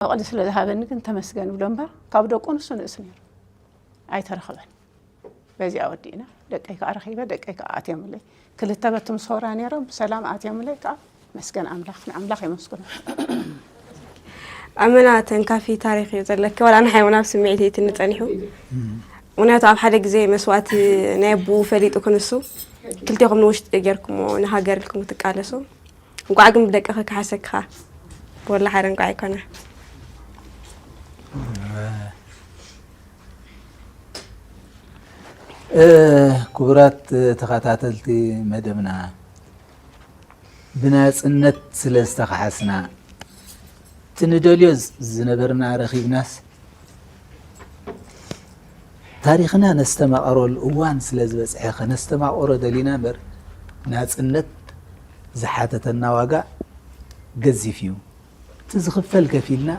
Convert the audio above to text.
መቐሊ ስለ ዝሃበኒ ግን ተመስገን ብሎ እምበር ካብ ደቁ ንሱ ንእስ ነይሩ ኣይተረኸበን። በዚኣ ወዲእና። ደቀይ ከዓ ረኺበ፣ ደቀይ ከዓ ኣትዮምለይ። ክልተ በትም ሶራ ነይሮም ብሰላም ኣትዮምለይ ከዓ መስገን ኣምላኽ፣ ንኣምላኽ የመስግኖ። ኣመና ተንካፊ ታሪኽ እዩ ዘለኪ። ዋላ ንሓይ እውን ኣብ ስምዒት እዩ ትንጸኒሑ። ምክንያቱ ኣብ ሓደ ግዜ መስዋእቲ ናይ ኣቦኡ ፈሊጡ ክንሱ ክልቴኹም ንውሽጢ ጌርኩሞ ንሃገር ኢልኩም ክትቃለሱ። እንቋዕ ግን ብደቅኺ ክሓሰክኻ። ወላ ሓደ እንቋዕ ኣይኮነ። ክቡራት ተኸታተልቲ መደብና፣ ብናጽነት ስለ ዝተኸሓስና፣ እቲ ንደልዮ ዝነበርና ረኺብናስ፣ ታሪኽና ነስተማቐረሉ እዋን ስለ ዝበጽሐ ከነስተማቐሮ ደሊና እምበር፣ ናጽነት ዝሓተተና ዋጋ ገዚፍ እዩ። እቲ ዝኽፈል ከፊልና